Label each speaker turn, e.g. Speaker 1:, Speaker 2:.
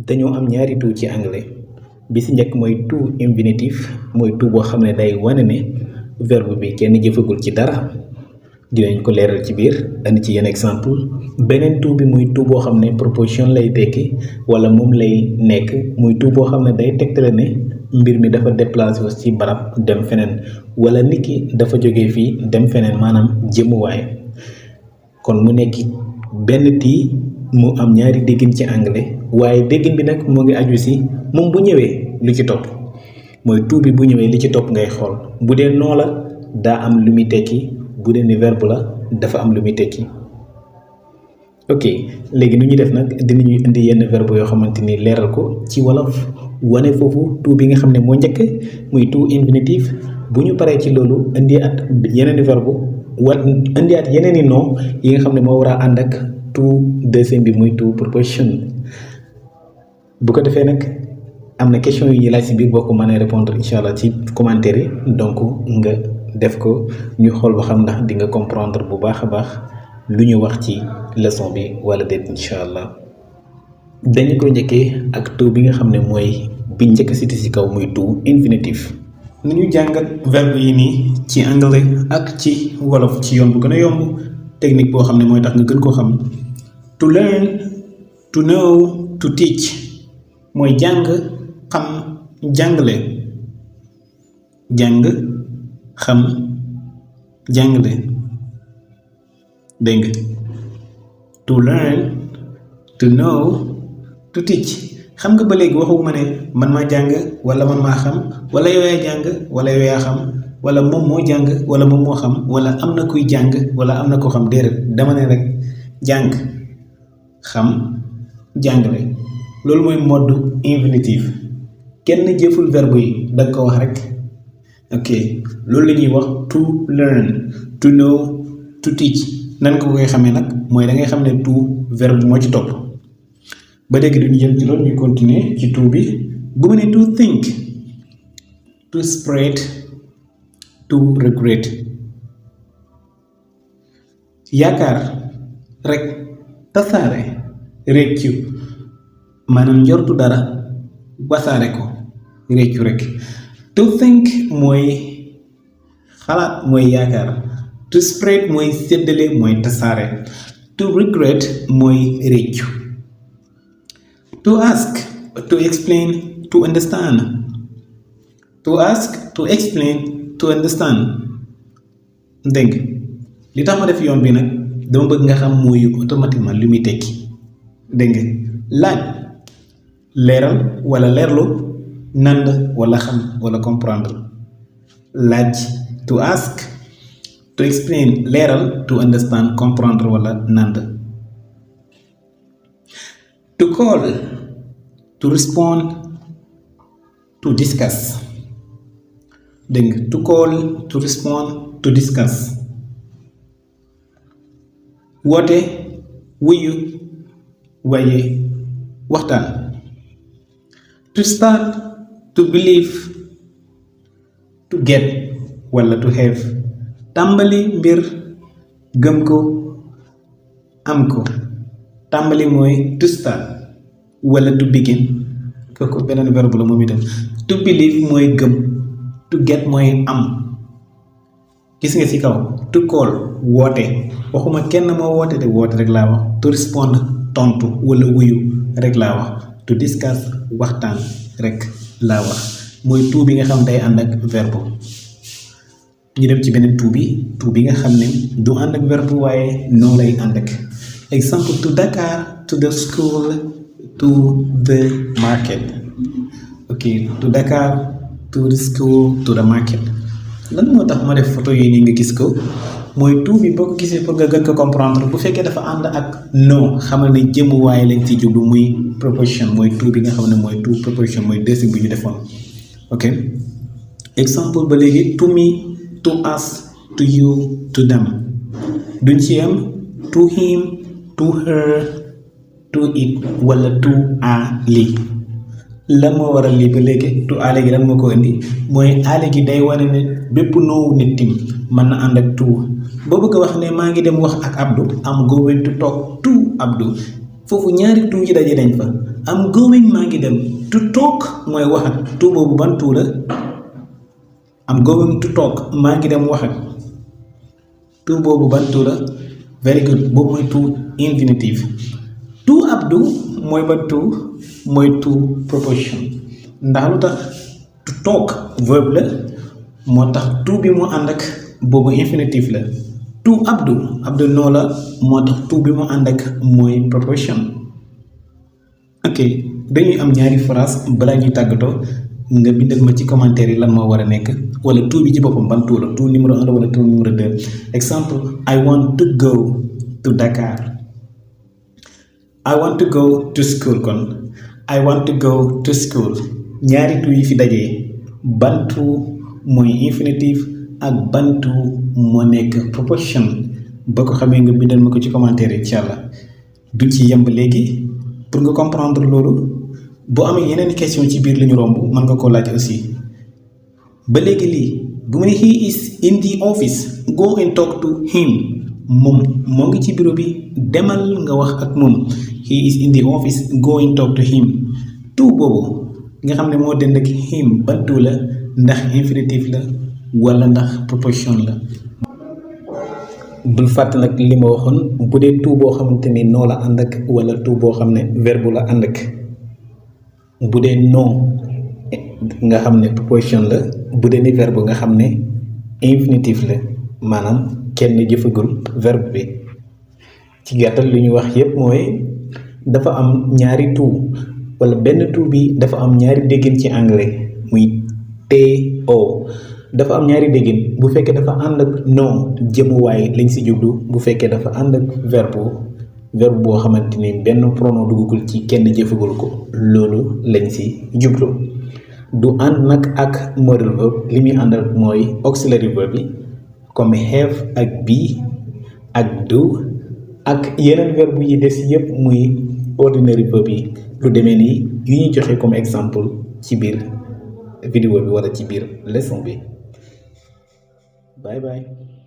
Speaker 1: dañoo am ñaari to ci anglais bi si njëkk mooy to infinitif mooy to boo xam ne day wane ne verbe bi kenn jëfagul ci dara dinañ ko leeral ci biir andi ci yenn exemple beneen to bi muy to boo xam ne proposition lay tekki wala moom lay nekk muy to boo xam ne day tegtale ne mbir mi dafa déplacé wu ci barab dem feneen wala nit ki dafa jógee fii dem feneen maanaam jëmuwaay kon mu nekk benn tii mu am ñaari déggin ci anglais waaye déggin bi nag moo ngi aju si moom bu ñëwee lu ci topp mooy to bi bu ñëwee li ci topp ngay xool bu dee noo la daa am lu muy tekki bu dee ni verbe la dafa am lu muy tekki ok léegi nu ñuy def nag dinañuy indi yenn verbe yoo xamante ni leeral ko ci wolof wane foofu to bi nga xam ne moo njëkk muy to infinitif bu ñu paree ci loolu indi at yeneen i verbe indi at yeneen i nom yi nga xam ne moo war a ànd ak to deuxième bi muy to proposition bu ko defee nag am na question yu ñuy laaj si biir boo ko mënee répondre incha allah ci commentaire yi donc nga def ko ñu xool ba xam ndax di nga comprendre bu baax a baax lu ñu wax ci leçon bi wala déet incha allah dañu ko njëkkee ak to bi nga xam ne mooy bi njëkk cité ci kaw muy to infinitif nu ñu jàngat verbe yi nii ci anglais ak ci wolof ci yoon bu gën a yomb technique boo xam ne mooy tax nga gën koo xam to learn to know to teach mooy jàng xam jàngale jàng xam jàngale dégg nga to learn to know to teach xam nga ba léegi waxuma ne man maa jàng wala man maa xam wala yow yaa jàng wala yow yaa xam wala moom moo jàng wala moom moo xam wala am na kuy jàng wala am na ko xam déedéet dama ne rek jàng xam jàngale loolu mooy mode infinitif kenn jëful verbe yi danga ko wax rek ok loolu la ñuy wax to learn to know to teach nan ko koy xamee nag mooy da ngay xam ne to verbe moo ci topp ba léegi duñu jëm ci loolu ñuy continuer ci to bi bu mu ne to think to spread to regret yaakaar rek tasaare réccu maanaam njortu dara wasaare ko réccu rek to think mooy xalaat mooy yaakaar to spread mooy séddale mooy tasaare to regret mooy réccu to ask to explain to understand to ask to explain to understand dégg li tax ma def yoon bi nag dama bëgg nga xam mooy automatiquement li muy tekki dégg nga laaj leeral wala leerlu nand wala xam wala comprendre laaj to ask to explain leeral to understand comprendre wala nand to call to respond to discuss dégg nga to call to respond to discuss woote wuyu waaye waxtaan to start to believe to get wala to have tàmbali mbir gëm ko am ko tàmbali mooy to start wala to begin kooku beneen verbe la moom itam to believe mooy gëm to get mooy am gis nga ci kaw to call woote waxuma kenn moo woote de woote rek laa wax to respond tontu wala wuyu rek laa wax to discuss waxtaan rek laa wax mooy to bi nga xam day ànd ak verbe ñu dem ci beneen to bi nga xam ne du ànd ak verbe waaye noo lay ànd ak exemple to Dakar to the school to the market ok to Dakar to the school to the market lan moo tax ma def photo yi nii nga gis ko mooy to bi boo ko gisee pour nga gën ko comprendre bu fekkee dafa ànd ak no xamal ne jëmuwaay lañ ci jublu muy proposition mooy to bi nga xam ne mooy to proposition mooy deuxième bi ñu defoon ok exemple ba léegi to me to us to you to them duñ ci am to him to her to it wala to a lii lan moo waral lii ba léegi to a léegi lan moo ko indi mooy a léegi day wane ne bépp noowu nit tim mën na ànd ak to boo bëgg a wax ne maa ngi dem wax ak Abdou am going to talk to Abdou foofu ñaari to yi daje nañ fa am going maa ngi dem to talk mooy wax ak to boobu ban to la am going to talk maa ngi dem wax ak to boobu ban to la very good boobu mooy to infinitive to Abdou mooy ban to mooy to proposition ndax lu tax to talk verbe la moo tax to bi mu ànd ak boobu infinitive la to Abdou noo la moo tax to bi mu ànd ak mooy proposition ok dañuy am ñaari phrase balaa ñuy tàggatoo nga bindal ma ci commentaire yi lan moo war a nekk wala to bi ci boppam ban to la to numéro 1 wala to numéro 2 exemple I want to go to Dakar I want to go to school kon I want to go to school ñaari to yi fi dajee ban to mooy infinitive ak ban to moo nekk proposition ba ko xamee nga bindal ma ko ci commentaire yi incha allah duñ ci yemb léegi pour nga comprendre loolu boo amee yeneen question ci biir li ñu romb mën nga koo laaj aussi ba léegi lii bu mu ne he is in the office go and talk to him moom moo ngi ci bureau bi demal nga wax ak moom he is in the office go and talk to him to boobu nga xam ne moo dend ak him ban to la ndax infinitive la wala ndax proposition la bul fàtte nag li ma waxoon bu dee to boo xamante ni noo la ànd ak wala to boo xam ne verbe la ànd ak bu dee non nga xam ne proposition la bu dee ni verbe nga xam ne infinitive la maanaam kenn jëfagul verbe bi ci gàttal li ñu wax yépp mooy dafa am ñaari to wala benn to bi dafa am ñaari déggin ci anglais muy to dafa am ñaari déggin bu fekkee dafa ànd ak non jëmuwaay lañ si jublu bu fekkee dafa ànd ak verbe boo xamante ni benn pronom duggagul ci kenn jëfagul ko loolu lañ si jublu du ànd nag ak modal verb li muy ànd ak mooy auxiliary verb bi comme have ak be ak do ak yeneen verbe yi des yépp muy ordinary verb yi lu demee nii yu ñuy joxe comme exemple ci biir vidéo bi wala ci biir leçon bi bye bye